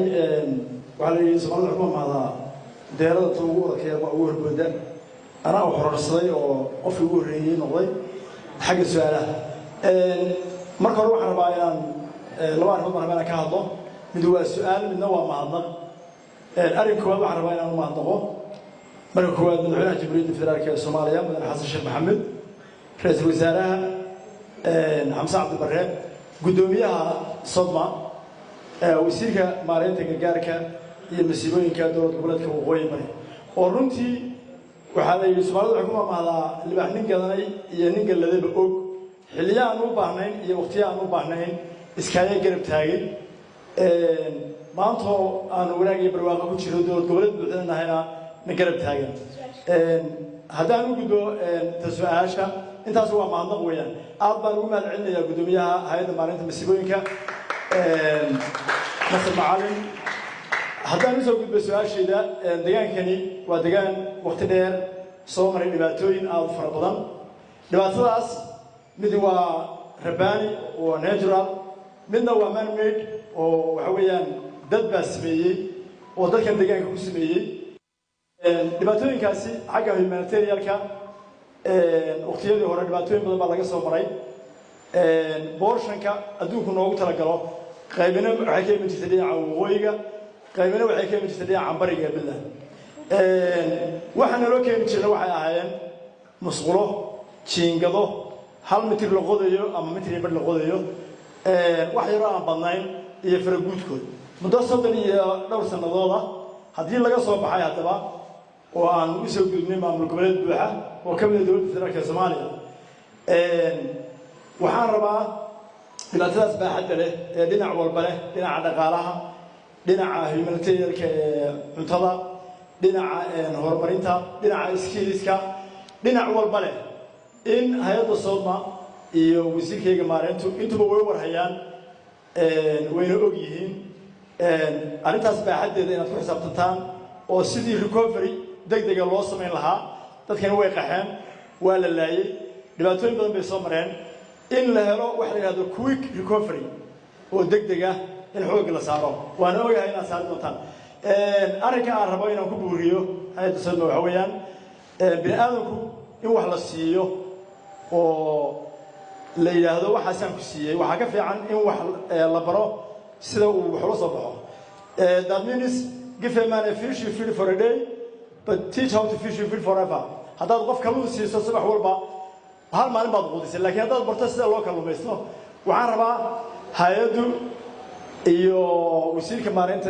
Waxaa la yidhi, Soomaalida waxu mahdaa deerada ta ugu orodkeeda baa ugu horbooda. Anaa u xororsaday oo qofkii ugu horreeyey noqday xagga su-aalaha. Marka hore waxaan rabaa inaan laba arrimood baan rabaa inaan ka hadlo. Mid waa su-aal, midna waa mahadnaq. Arrin koowaad, waxaan rabaa inaan u mahadnaqo marka koowaad Madaxweynaha Jamhuuriyadda Federaalka ee Soomaaliya, Mudane Xasan Sheekh Maxamed, Ra-iisul Wasaaraha Xamse Cabdi Barre, Guddoomiyaha SODMA, Wasiirka Maareynta Gargaarka iyo Masiibooyinka Dowlad Goboleedka Waqooyi Bari, oo runtii waxaa la yidhi, Soomaalida waxay ku mamahdaa, "Libaax nin gadanay iyo nin galladaba og." Xilliya aan u baahnayn iyo waqtiya aan u baahnayn iskaaga garab taagay. Maantoo aan wanaag iyo barwaaqo ku jiro, dowlad goboleed buuxinanahayna, na garab taagan. Haddaan u gudbo ta su-aasha, intaas waa mahadnaq weeyaan. Aad baan ugu mahad celinayaa guddoomiyaha Hay-adda Maareynta Masiibooyinka, Nasir Macalin. Haddaan usoo gudbo su-aashayda, degaankani waa degaan waqti dheer soo maray dhibaatooyin aada u fara badan. Dhibaatadaas mid waa rabbaani oo natural, midna waa man made oo waxa weeyaan dad baa sameeyey oo dadkan deegaanka ku sameeyey. Dhibaatooyinkaasi xagga humanitarian-ka, waqtiyadii hore dhibaatooyin badan baa laga soo maray. Portion-ka adduunku noogu talagalo, qaybina waxay ka iman jirtay dhinaca waqooyiga, qaybina waxay ka iman jirtay dhinaca bariga ee Puntland. Waxaa naloo keeni jirna waxay ahaayeen musqulo, jiingado, 1 mitir la qodayo ama mitir iyo bar la qodayo, wax yaroo aan badnayn iyo faraguudkood. Muddo 30 iyo dhowr sannadooda haddii laga soo baxay haddaba oo aan usoo gudubnay maamul goboleed buuxa oo ka mida Dowladda Federaalka Soomaaliya, waxaan rabaa dhibaatadaas baaxadda leh ee dhinac walba leh, dhinaca dhaqaalaha, dhinaca humanitarian-ka ee cuntada, dhinaca horumarinta, dhinaca skills-ka, dhinac walba leh, in hay-adda SODMA iyo wasiirkayga maareyntu intuba way warhayaan, wayna og yihiin arrintaas baaxaddeeda, inaad ku xisaabtantaan oo sidii recovery deg dega loo samayn lahaa. Dadkani way qaxeen, waa la laayey, dhibaatooyin badan bay soo mareen. In la helo waxa la yidhahdo quick recovery oo deg deg ah, in xoogga la saaro, waana ogahay inaad saari doontaan. Arrinka aan rabo inaan ku buuriyo hay-adda SODMA waxa weeyaan, bini aadamku in wax la siiyo oo la yidhaahdo "Waxaasaan ku siiyey" waxaa ka fiican in wax la baro sida uu wax ula soo baxo. That means give a man a fish, you feed for a day, but teach how to fish, you feed forever. Haddaad qof kalluun siiso subax walba, hal maalin baad quudisay, laakiin haddaad barto sida loo kalluumaysto. Waxaan rabaa hay-addu iyo wasiirka maareynta